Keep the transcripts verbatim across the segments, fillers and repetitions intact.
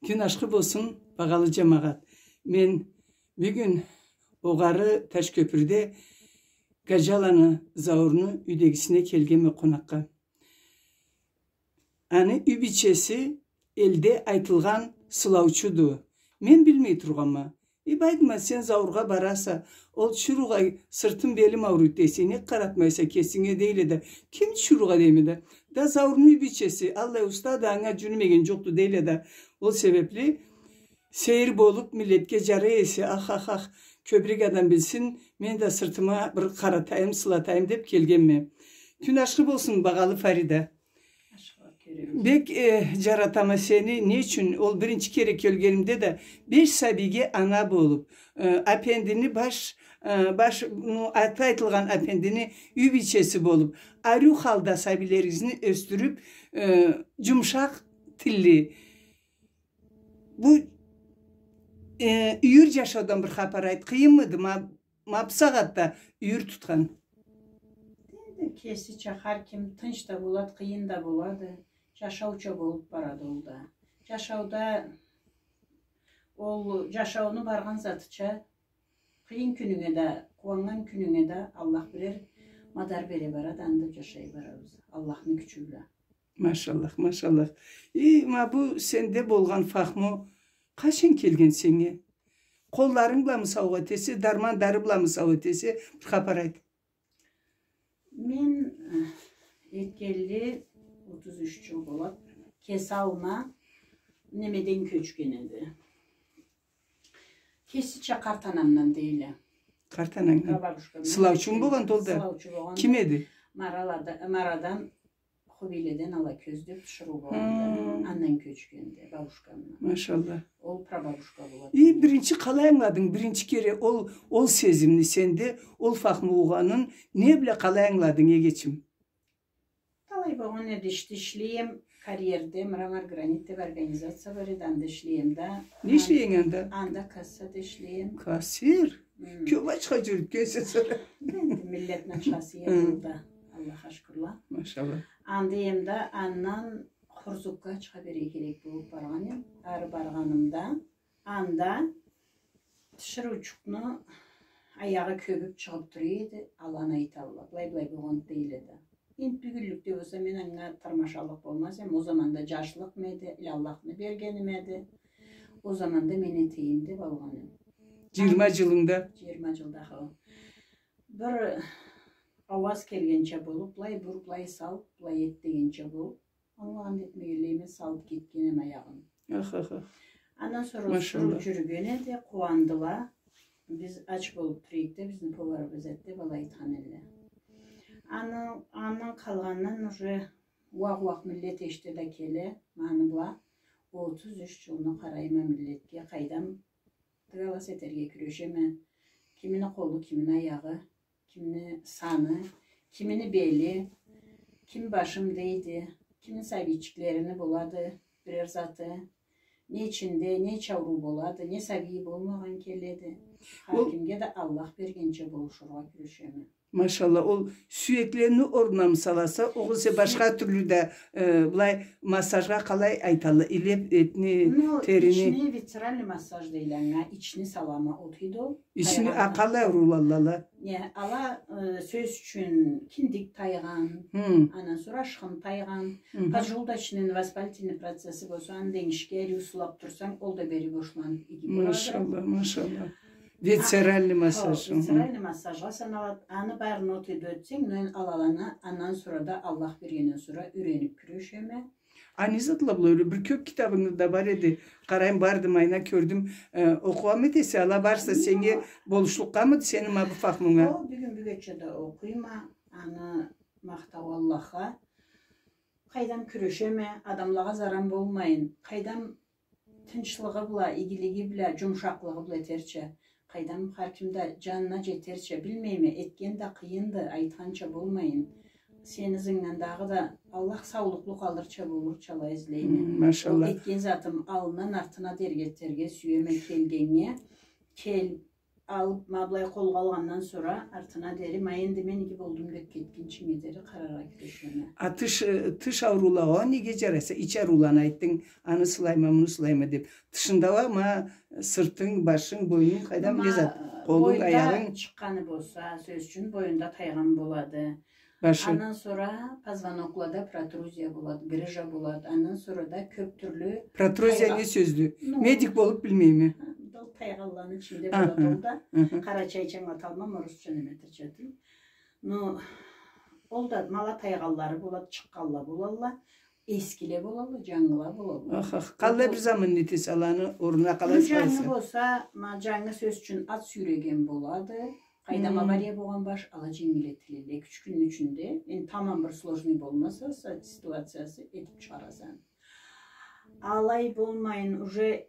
Кюн ашхы болсун, багъалы джамагъат. Мен бюгюн огъары Ташкёпюрде Гаджаланы Зауурну юйдегисине келгенме къонакъгъа. Аны юй бийчеси элде айтылгъан сылаучуду. Мен билмей тургъанма. И, байдыма, сен Зауургъа бараса, ол тиширыугъа сыртым, белим ауруйду дейсе, нек къаратмайса кесинге, дейле да. Ким тиширыугъа дейме да. Да Зауурну юй бийчеси аллай устады, анга джюрюмеген джокъду, дейле да. Ол себепли сейир болуп, миллетге джарай эсе, ах, ах, ах, кёбюрек адам билсин, мен да сыртыма бир къаратайым, сылатайым деп келгенме. Кюн ашхы болсун, багъалы Фарида. Бек, э, джаратама сени. Не ючюн? Ол биринчи кере келгенимде да беш сабийге ана болуп, э, апендини баш, э, баш, ну, аты айтылгъан апендини юй бийчеси болуп, ариу халда сабийлеригизни ёсдюрюп, э, джумушакъ тилли. Бу, э, юйюр джашаудан бир хапар айт. Къыйынмыды ма Ма бусагъатда юйюр тутхан. Энди кесича хар ким тынч да болады, къыйын да болады. Джашауча болуп барады ол да. Джашауда ол джашауну баргъан затыча, къыйын кюнюнге да, къууаннган кюнюнге да Аллах бирер мадар бере барады, анда джашай барабыз. Аллахны кючю бла. Машаллах, машаллах. И, ма бу сенде болгъан фахму къачан келген сеннге? Къолларынг бламы саугъа этесе, дарман-дары бламы саугъа этесе, бир хапар айт. Мен, э, этгенли отуз юч джыл болады. Кеси аллына немеден кёчген эди. Кесича къарт анамдан дейле. Къарт анангдан. Прабабушкамдан. Сылаучуму болгъанды ол да? Сылаучу болгъанды. Ким эди? Маралада-, Марадан Хубийледен ала кёз деп тиширыу болгъанды. Хы. Андан кёчгенди, бабушкамдан. Машаллах. Ол прабабушка болады. И, биринчи къалай ангыладынг, биринчи кере ол, ол сезимни сенде, ол фахму болгъанын не бла къалай ангыладынг, эгечим? Талай болгъан эди, ишде ишлейме, карьерде, мрамор, гранит деп организация бар эди, анда ишлейме да. Не ишлейсенг анда? Анда кассада ишлейме. Кассир? Хм. Кёп ачха джюрютгенсе сора. Энди миллетни ачхасы эди ол да. Аллахха шукурла. Машаллах. Анда эм да андан Хурзукга ачха берирге керек болуп баргъан эм. Ары баргъанымда, анда тиширыучукъну аягъы кёбюп чыгъып тура эди, аланы айталла. Былай-былай болгъан дейле да. Энди бюгюнлюкде болса, мен анга тырмашаллыкъ болмаз эм. Ол заманда джашлыкъма эди, или Аллахны бергеними эди. Ол заманда мен этейим деп алгъан эм. Джыйырма джылынгда? Джыйырма джылда, хо. Бир ауаз келгенча болуп, былай бур, былай сал, былай эт дегенча болуп, ангылагъан этмегенлей эм, салып кетген эм аягъын. Ах, ах, ах. Андан сора, машаллах, тиширыу джюрюген эди, къууандыла. Биз ач болуп тура эдик да, бизни поварыбыз эди деп, алай айтхан эдиле. Аны, андан къалгъандан уже уакъ-уакъ миллет эшите да келе, ма аны бла отуз юч джылны къарайма миллетге, къайдам, дыгалас этерге кюрешеме. Кимини къолу, кимини аягъы, кимини саны, кимини бели, ким башым дейди, кимини сабийчиклерини болады бирер заты, не ичинде, не ауруу болады, не сабийи болмагъан келеди. Хар кимге да Аллах бергенча болушургъа кюрешеме. Машаллах, ол сюеклени орнунамы саласа, огъесе башха тюрлю да, э, былай массажгъа къалай айталла, илеп этни, терини? Ну, ични висцеральный массаж дейле анга, ични салама отуйду ол. Ични, а, къалай ауруулалла ала? Не, ала, э, сёз ючюн, киндик тайгъан, андан сора ашхын тайгъан, поджелудочный воспалительный процесси болса, аны денгишге ариу сулап турсанг, ол да бери бошланып иги болады. Машаллах, машаллах. Висцеральный массаж. Хо, висцеральный массажгъа саналады. Аны барын отуйду этсенг, мен алаланы андан сора да Аллах бергенден сора юренип кюрешеме. А не затла бла юре-, бир кёп китабынгда да бар эди. Къарайым, барды, майна кёрдюм. Э, окъугъанмы этесе, ала барса сеннге болушлукъгъамыды сени ма бу фахмунга? О, бюгюн-бюгече да окъуйма, аны махтау Аллахха. Къайдам кюрешеме, адамлагъа заран болмайын. Къайдам тынчлыгъы бла, игилиги бла, джумушакълыгъы бла этерча, къайдам, хар ким да джанына джетерча, билмейме, этген да къыйынды, айтханча болмайын. Сени ызынгдан дагъыда Аллах саулукълу къалырча болурча, алай излейме. Хм, машаллах. Ол этген затым аллындан артына дерге этерге сюеме, келгеннге, кел, алып, ма былай къолгъа алгъандан сора, артына дери, ма энди мен иги болдум деп кетгинчинге дери къараргъа кюрешеме. А тыш, э, тыш ауруулагъа неге джараса? Ич аурууланы айтдынг, аны сылайма, муну сылайма деп. Тышында уа ма сыртынг, башынг, бойнунг, къайдам, не зат? Къолунг, аягъынг. Чыкъгъаны болса, сёз ючюн, боюнда тайгъан болады. Башы. Андан сора позвоноклада протрузия болады, грыжа болады. Андан сора да кёп тюрлю... Протрузия не сёздю? Ну, медик болуп билмейме. Ол тайгъанланы ичинде болады ол да. Къарачайча ангылаталмам, орусча неме, тырча тил. Ну, ол да ма ала тайгъанлары болады, чыкъгъанла болалла, эскиле болалла, джангыла болалла. Ах, ах, къаллай бир заман нетесе, аланы орнуна къалай саласа? Джангы болса, ма джангы, сёз ючюн, ат сюйреген болады. Къайдам, авария болгъан баш, ала дженгил этилелле. Эки-юч кюнню ичинде, энди тамам бир сложный болмаса, са-, ситуациясы, этип чыгъараса. Алай болмайын, уже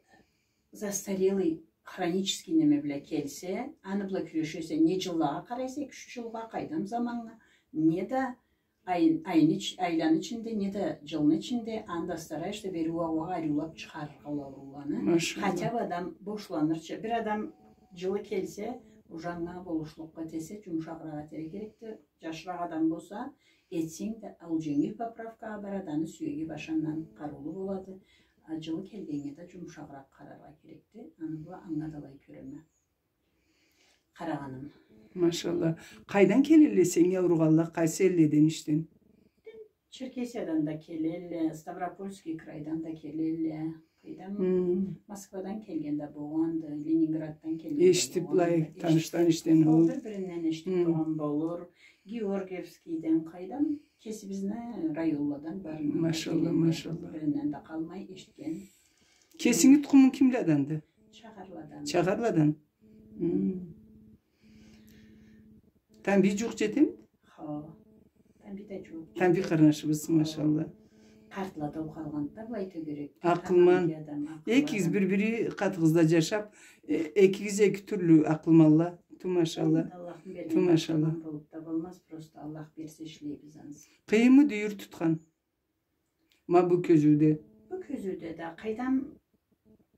застарелый, хронический неме бла келсе, аны бла кюрешесе, не джыллагъа къарайса, эки-юч джылгъа, къайдам, заманнга, не да ай-, айны ич-, айланы ичинде, не да джылны ичинде, анда стараешься бери уа-, уа-, ариулап чыгъарыргъа ол аурууланы. Машалла. Хотя бы адам бошланырча. Бир адам джылы келсе, уже анга болушлукъгъа этесе, джумушагъыракъ этерге керекди. Джашыракъ адам болса, этсенг да, ол дженгил поправкагъа барады, аны сюеги башы андан къарыулу болады. А джылы келгеннге да джумушагъыракъ къараргъа керекди. Аны бла анга да алай кёреме. Къарагъаным. Машалла. Къайдан келелле сеннге ауругъанла, къайсы элледен, ишден? Черкесиядан да келелле, Ставропольский крайдан да келелле. Къайдан, Москвадан келген да болгъанды, Ленинграддан келген да болгъанды. Эшитип, былай, танышдан, ишден. Ол бир-биринден эшитип тургъан болур. Георгиевскийден, къайдан, кесибизни районладан барындан да келелле. Машалла, машалла. Биринден да къалмай эшитген. Кесинги тукъумунг кимледенди? Чагъарладан. Чагъарладан. Хы. Тамбий джууукъ джетемиди? Хо. Тамбий да джууукъ. Тамбий къарнашыбыз, машалла. Къартлада ол къалгъанды да, былай тёгерекде. Акъылман. Тамбий адам, акъыллы адам. Экигиз бир-бири къатыгъызда джашап, э, экигиз эки тюрлю акъылманла. Ту машалла. Энди Аллахны берген, ту машалла, болуп да болмаз, просто Аллах берсе ишлейбиз ансы. Къыйынмыды юйюр тутхан? Ма бу кёзюуде. Бу кёзюуде да, къайдам,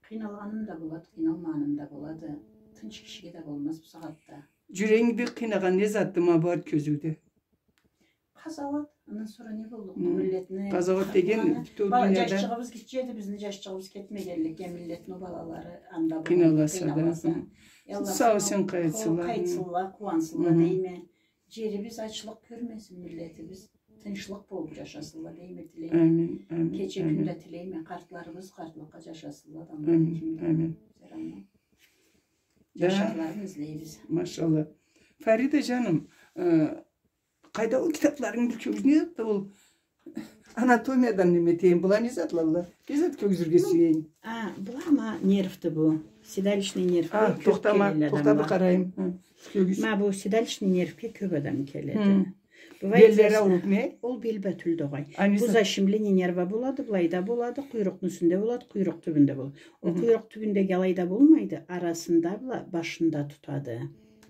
къыйналгъаным да болады, къыйналмагъаным да болады. Тынч кишиге да болмаз бу сагъатда. Джюрегинги бек къыйнагъан не затды ма бу арт кёзюуде? Къазауат, андан сора не боллукъду? Миллетни... Къазауат деген бютеу дунияда. Джашчыгъыбыз гитче эди, бизни джашчыгъыбыз кетмегенликге, миллетни ол балалары анда болгъан, къыйналаса да. Сау-эсен къайтсынла. Къайтсынла, къууансынла дейме. Джерибиз ачлыкъ кёрмесин, миллетибиз тынчлыкъ болуп джашасынла дейме, тилейме. Амин, амин. Кече-кюн да тилейме, къартларыбыз къартлыкъгъа джашасынла да. Амин, амин. Джашларын излейбиз. Машалла. Фарида джаным, э, къайда ол китапларынгы бир кёргюзюрге да, ол анатомиядан неме этейим, была не затлалла? Не зат кёргюзюрге сюейим? А, была ма нервди бу. Седалищный нервге кёп келелле адамла. Тохта, бир къарайым. Ха, кёргюз. Ма бу седалищный нервге кёп адам келеди. Хы. Беллери ауруп, не? Ол бел бла тюлдю огъай. Бу защемление нерва болады, былайда болады, къуйрукъну юсюнде болады, къуйрукъ тюбюнде болады. Ол къуйрукъ тюбюндеги алайда болмайды, арасында бла башында тутады.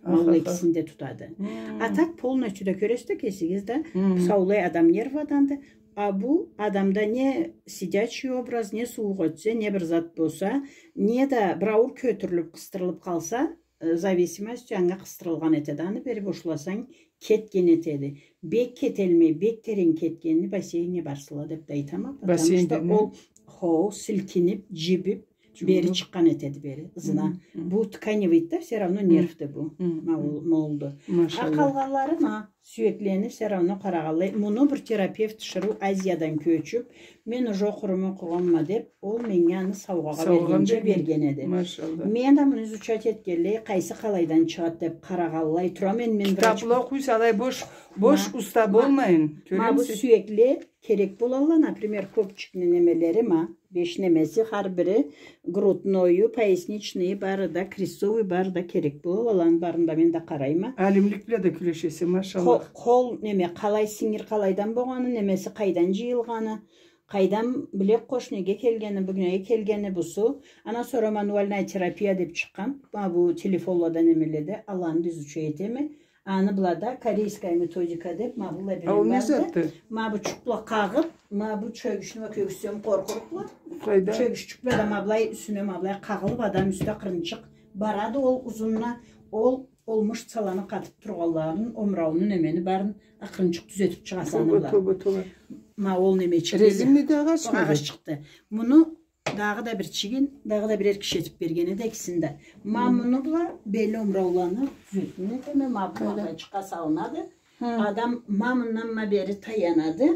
Ма ол экисинде тутады. А так полностью да кёресиз да кесигиз да, саулай адам нерваданды. А бу адамда не сидячий образ, не сууукъ ётсе, не бир зат болса, не да бир ауур кётюрюлюп, къысдырылып къалса, э, зависимость анга къысдырылгъан этеди. Аны бери бошласанг, кетген этеди. Бек кетелмей, бек терен кетгенни бассейннге барсынла деп да айтама. Потому что ол, хо, силкинип, джибип, бери чыкъгъан этеди бери, ызына. Бу тканевыйды да, всё равно нервди бу. Ма ол, ма олду. А къалгъанлары ма, сюеклени всё равно къарагъанлай. Муну бир терапевт тиширыу Азиядан кёчюп, мен уже окъуруму окъугъанма деп, ол меннге аны саугъагъа бергенча берген эди. Машалла. Мен да муну изучать этгенлей, къайсы къалайдан чыгъады деп къарагъанлай турама. Мен, мен врач. Китапла окъуйса, алай бош, бош уста болмайын. Ма бу сюекле керек болалла, например, копчикни немелери ма, беш немеси, хар бири, груднойу, поясничный, бары да, крестцовый, бары да керек болалла, аланы барын да мен да къарайма. Алимлик бла да кюрешесе, машалла. Къо-, къол неме, къалай сингир къалайдан болгъаны, немеси къайдан джыйылгъаны, къайдан билек къош неге келгени, бу неге келгени, бусу. Андан сора мануальная терапия деп чыкъгъан, ма бу телефонлада, немеледе, аланы да изучать этеме. Аны бла да корейская методика деп, ма бу лабиринт барды. Ма бу чукъ бла къагъып, ма бу чёгюшню ма кёргюзсем къоркъурукъла. Къайда? Чёгюшчюк бла да ма былай юсюне, ма былай къагъылып, адам юсю да къырынчыкъ барады, ол узунуна, Ол, ол мышцаланы къатып тургъанларын, омурауну, немени барын акъырынчыкъ тюзетип чыгъаса. Тоба, аны бла. Тоба, тоба. Ма ол немечикди. Резинмиди, агъачмыды? Агъаччыкъды. Муну дагъыда бир чигин, дагъыда бирер киши этип берген эди экисин да. Ма муну бла бели омурауланы тюзетип этеме, ма бу къайда? Мындай чыкъгъа салынады. Адам ма мындан ма бери таянады.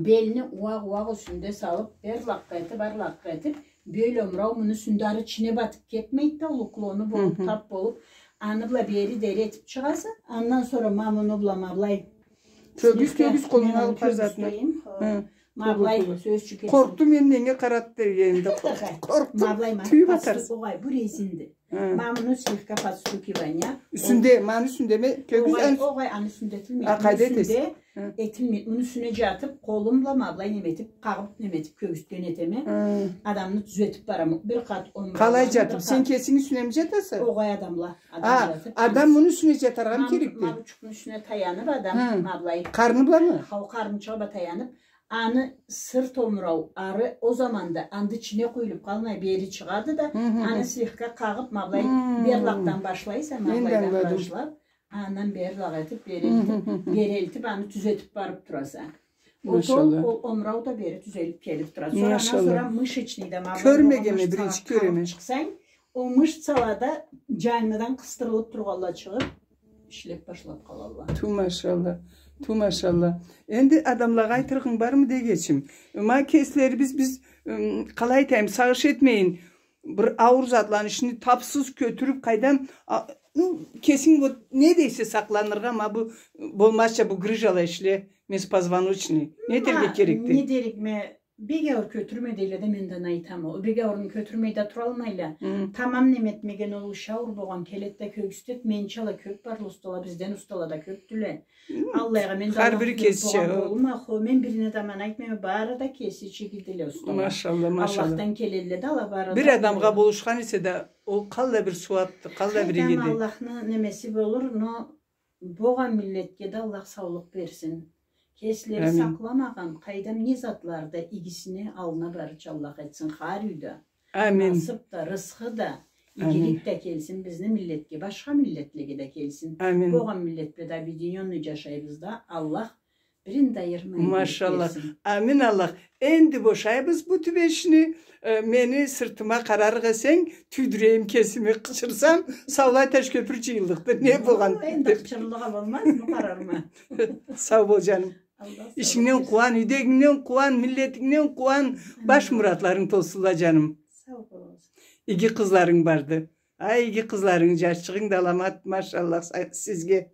Белини уакъ-уакъ юсюнде салып, берлакъгъа этип, арлакъгъа этип, бели омурау муну юсюнде ары ичине батып кетмейди да, улуклону болуп, тап болуп, аны бла бери дери этип чыгъаса, андан сора ма муну бла ма былай. Кёгюз, кёгюз къолунга алып, хар затны. Ма былай сёз ючюн. Къоркъду, мен меннге къарады дегенде къоркъду. Къоркъду. Ма былай, ма тюйюп атарсыз. Огъай, бу резинди. Ма муну слегка подстукивание. Юсюнде, маны юсюндеме, кёгюз. Огъай, аны юсюнде этилмейди. А, къайда этесиз? Этилмейди. Муну юсюне джатып, къолум бла ма былай неметип, къагъып неметип, кёгюзден этеме. Адамны тюзетип барама. Бир къат омураула. Къалай джатып? Сен кесинги юсюнеми джатаса? Огъай, адамла. Адам джатып. Адам муну юсюне джатаргъамы керекди? Ма бу джукъну юсюне таянып адам, ма былай. Къарны бламы? Хау, къарнычыгъы бла таянып, аны сырт омурау ары, ол заманда анда ичине къуюлуп къалмай, бери чыгъады да, аны слегка къагъып, ма былай, берлакъдан башлайса, ма былайдан башлап, андан берлакъ этип, бери элтип, бери элтип, аны тюзетип барып тураса. Ол, ол омурау да бери тюзелип келип турады. Сора андан сора мышечный да, ма былай болгъан мышцала къагъып чыкъсанг, ол мышцала да джангыдан къысдырылып тургъанла чыгъып, ишлеп башлап къалалла. Ту машалла, ту машалла. Энди адамлагъа айтырыгъынг бармы, дегечим? Ма кеслерибиз биз, ым, къалай айтайым, сагъыш этмейин, бир ауур затланы ишини тапсыз кётюрюп, къайдан, а, ну, кесинг вот не дейсе сакъланыргъа, ма бу болмазча, бу грыжала ишле, межпозвоночный. Не этерге керекди? Не дерикме, бек ауур кётюрме дейле да, мен да аны айтама. Ол бек ауурну кётюрмей да туралмайла. Тамам неметмеген, ол ушакъ ауур болгъан, келеди да кёгюзтеди, меничала кёп барды устала, бизден устала да кёпдюле. Аллайгъа, мен да хар бири кесича болгъан болума, хо, мен бирине да аман айтмайма, бары да кеси чегилдиле устала. Машалла, машалла. Аллахдан келелле да ала бары да. Бир адамгъа болушхан эсе да, ол къаллай бир сууапды, къаллай бир игиди. Аллахны немеси болур, но болгъан миллетге да Аллах саулукъ берсин. Кеслери сакъламагъан, къайдам, не затлары да игисине аллына барырча Аллах этсин хар юйде. Амин. Насып да, рысхы да, игилик да келсин бизни миллетге, башха миллетлеге да келсин. Амин. Болгъан миллет бла да объединённый джашайбыз да, Аллах бирин да айырмай берсин. Машалла. Амин, Аллах. Энди бошайбыз бу тюбешни. Э, мени сыртыма къарарыкъ эсенг, тюйдюрейим кесими, къычырсам, саулай Ташкёпюр джыйыллыкъды. Не болгъан? Энди къычырыллыкъ а болмаз, бу къарарма. Сау бол, джаным. Ишингден къууан, юйдегингден къууан, миллетингден къууан, баш муратларынг толсунла, джаным. Сау бол. Иги къызларынг барды. Ай, иги къызларынг, джашчыгъынг да аламат, машалла, са-, сизге.